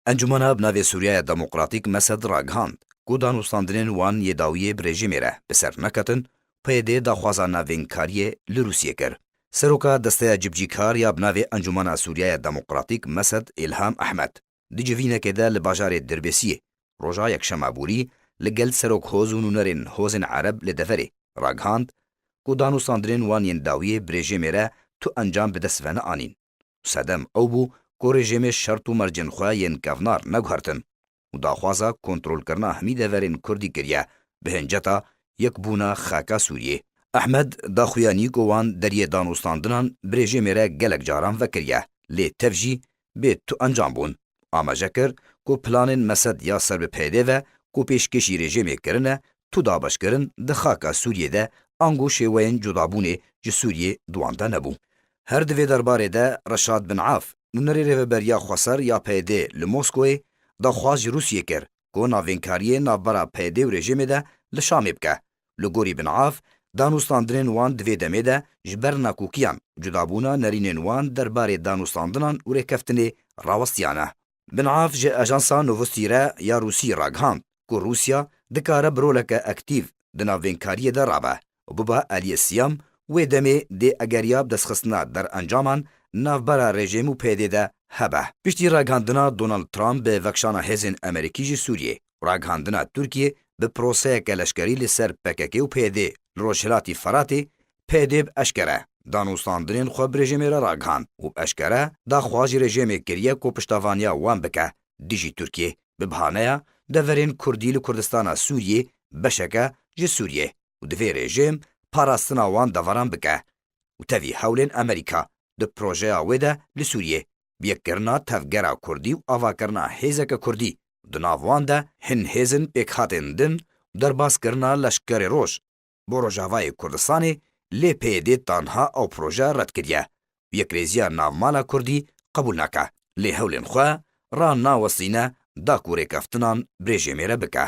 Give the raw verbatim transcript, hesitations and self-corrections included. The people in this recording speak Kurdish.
Encûmena bi navê Sûriyaya Demokratîk, Mesed, ragihand ku danûstandinên wan yê dawiyê bi rejîmê re bi ser neketin, P Y D daxwaza navênkariyê li Rûsiyê kir. Seroka Desteya Cibcîkar ya bi navê Encûmena Sûriyaya Demokratîk, Mesed, Îlham Ehmed, di civînekê de li bajarê Dirbêsiyê, roja Yekşema borî, li gel serokhoz û nûnerên hozên Ereb li deverê ragihand ku danûstandinên wan yên dawiyê bi rejîmê re tu encam bi dest ve neanîn. Sedem ew bû ku rejîmê şert û mercên xwe yên kevnar neguhertin û daxwaza kontrolkirina hemî deverên Kurdî kiriye bi hinceta yekbûna xaka Sûriyê. Ehmed da xuyanî ku wan deriyê danûstandinan bi rejîmê re gelek caran vekiriye, lê tev jî bê tu encam bûn. Amaje kir ku planên Mesed ya ser bi P Y D ve ku pêşkêşî rejîmê kirine, tu dabeşkirin di xaka Sûriyê de ango şêweyên cudabûnê ji Sûriyê di wan de nebû. Her di vê derbarê de Reşad Bin Af, nûnerê Rêveberiya Xweser ya P Y D li Moskoyê, daxwaz ji Rûsiyê kir ku navênkariyê navbera P Y D û rejîmê de li Şamê bike. Li gorî Bin Af, danûstandinên wan di vê demê de ji ber nakokiyan, cudabûna nerînên wan derbarê danûstandinan û rêkeftinê rawestiyane. Bin Af ji ajansa Novosti re ya Rûsî ragihand ku Rûsya dikare bi roleke aktîf di navênkariyê de rabe û bibe aliyê siyam, wê demê dê egeriya bi destxistina derencaman navbera rejîm û P Y D de hebe. Piştî ragihandina Donald Trump bi vekşana hêzên Amerîkî ji Sûriyê û ragihandina Tirkiyê bi proseyeke leşkerî li ser P K K û P Y D li Rojhilatî Feratê, P Y D bi eşkere danûstandinên xwe bi rejîmê re ragihand û bi eşkere daxwaz ji rejîmê kiriye ku piştevaniya wan bike dijî Tirkiyê, bi bahaneya deverên Kurdî li Kurdistana Sûriyê beşeke ji Sûriyê û divê rejîm parastina wan deveran bike û tevî hewlên Amerîka di projeya wê de li Sûriyê, bi yekkirina tevgera Kurdî û avakirina hêzeke Kurdî, di nav wan de hin hêzin pêkhatên din û derbaskirina Leşkerê Roj bo Rojavayê Kurdistanê, lê P Y D tanha ew proje red kiriye û yekrêziya navmala Kurdî qebûl nake. Lê hewlên xwe ranawestîne da ku rêkeftinan bi rejîmê re bike.